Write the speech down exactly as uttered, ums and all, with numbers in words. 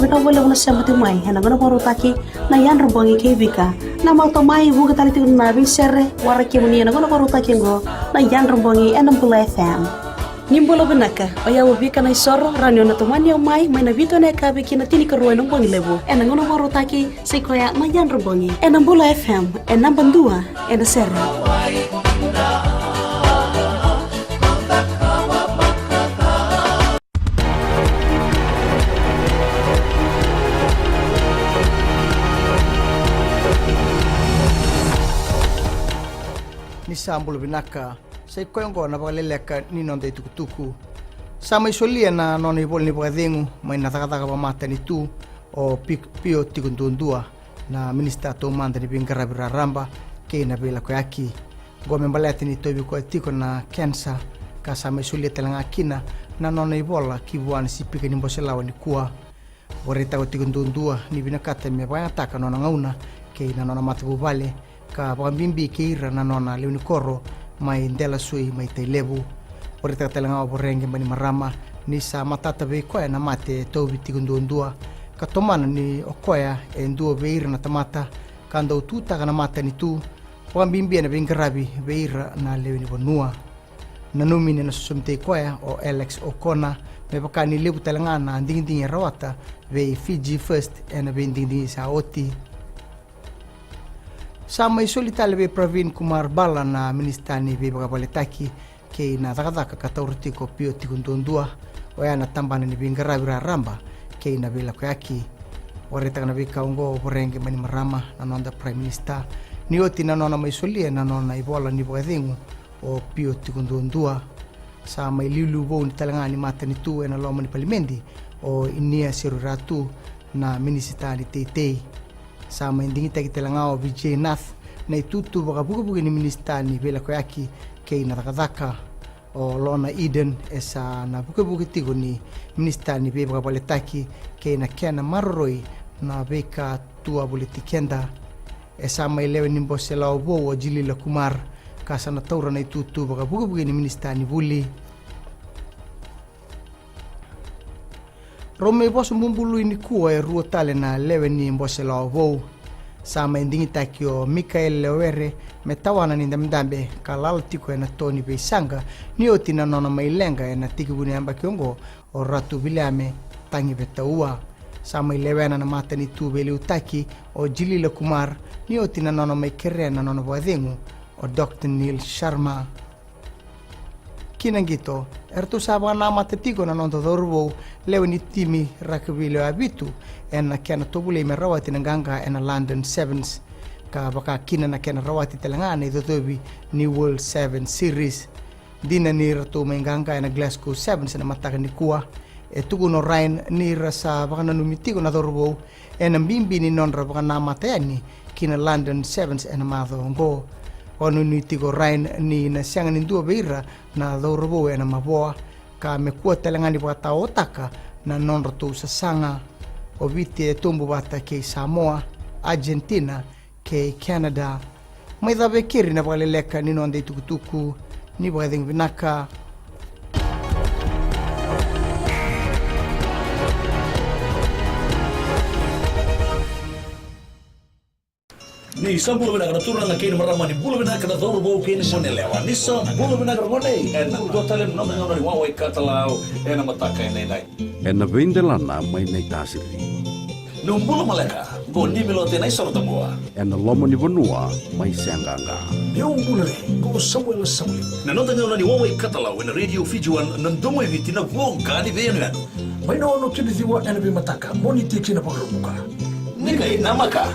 Vinaka vakalevu na sema tiko mai ena gauna vakarautaki na Yadra Bogi kei Vika. Na mautau mai vuqa tale tiko na veisere, waraki kemuni ena gauna vakarautaki oqo na Yadra Bogi ena Bula F M. Ni bula vinaka, o yau o Vika Naisoro, rawa ni o na tomani au mai, mai na vitu ena yakavi ki na tinikarua ena bogi levu. Ena gauna vakarautaki, sa i koya na Yadra Bogi. Ena Bula F M, e naba dua ena sere. Ni sa bula vinaka. Sa i koya oqo na vakaleleka ni noda itukutuku. Sa mai solia na nona ivola ni vakacegu mai na cakacaka vakamatanitu o Pi-, Pio Tikoduadua, na minisita taumada ni veiqaravi raraba kei na veilakoyaki. Oqo me baleta ni tauvi koya tiko na kenisa, ka sa mai solia tale ga kina na nona ivola ki vua na sipika ni bose lawa nikua. Vakaraitaka tiko duadua ni vinakata me vakayagataka na nona gauna kei na nona matavuvale, ka vakabibi kei ira na nona lewe ni koro mai Delasui, mai Tailevu. Vakaraitaka tale ga o Voreqe Bainimarama ni sa matata vei koya na mate e tauvi tiko duadua, ka tomana ni o koya e dua vei ira na tamata ka dau tutaka na matanitu, vakabibi ena veiqaravi vei ira na lewe ni vanua. Nanumi ni na sosomitaki koya o Alex O'Connor, me vaka ni levu tale ga na digidigi e rawata vei Fiji First ena veidigidigi sa oti. Sa mai soli tale vei Pravin Kumar Bala na minisita ni veivakavaletaki kei na cakacaka ka taura tiko Pio Tikoduadua, oya na tabana ni veiqaravi raraba kei na veilakoyaki. Vakaraitaka na veika oqo o Voreqe Bainimarama, na noda Prime Minister, ni oti na nona mai solia na nona ivola ni vakacegu o Pio Tikoduadua. Sa mai liuliu vou ni tale ga ni matanitu ena loma ni palimedi o Inia Seruiratu, na minisita ni teitei. Sa mai digitaki tale ga o Vijay Nath na itutu vakavukevuke ni minisita ni veilakoyaki kei na cakacaka. O Lorna Eden e sa na vukevuke tiko ni minisita ni veivakavaletaki kei na kena maroroi na veika tu a voliti keda. E sa mai lewe ni bose lawa vou o Jilila Kumar, ka sa na taura na itutu vakavukevuke ni minisita ni vuli. Rau mai vosa bubului nikua e rua tale na lewe ni bose lawa vou. Sa mai digitaki o Mikael Lewere me tawana ni dabedabe ka lala tiko ena to ni veisaqa, ni oti na nona mai leqa ena tekivu ni yabaki oqo o Ratu Viliame Tagivetaua. Sa mai lewena na matanitu veiliutaki o Jilila Kumar, ni oti na nona mai kerea na nona vakacegu o Doctor Neil Sharma. Ki na qito, eratou sa vakanamata tiko na noda cauravou lewe ni timi rakavi lewe vitu ena kena tovolei me rawati na qaqa ena London Sevens, ka vaka kina na kena rawati tale ga na icocovi ni World Sevens Series. Dina ni ratou mai qaqa ena Glasgow Sevens ena mataka nikua. E tukuna o Ryan ni ra sa vakananumi tiko na cauravou ena bibi ni nodra vakanamata yani ki na London Sevens ena macawa oqo. Vakanuinui tiko o Ryan ni na sega ni dua vei ira na cauravou ena mavoa, ka me kua tale ga ni vakataotaka na nodratou sasaga. O Viti e tobu vata kei Samoa, Argentina, kei Canada. Mai cava e keri na vakaleleka ni noda itukutuku. Ni vakacegu vinaka. Ni sa bula vinaka na turaga kei na marama, ni bula vinaka na cauravou kei na gone yalewa, ni sa bula vinaka na gone ena dua tale na noda gauna ni wawa i katalau ena mataka edaidai. Ena veidelana mai Naitasiri. Ni bula maleka, qo Nimilote Naisorotabua. Ena loma ni vanua mai Seaqaqa. Ni bula re, qo Samuela Samueli. Na noda gauna ni wawa i katalau ena Radio Fiji One, na domo i Viti, na voqa ni veiyanuyanu. Mai na ono ki na ciwa ena veimataka, Moniti ki na Vakaraubuka. Ni qai namaka.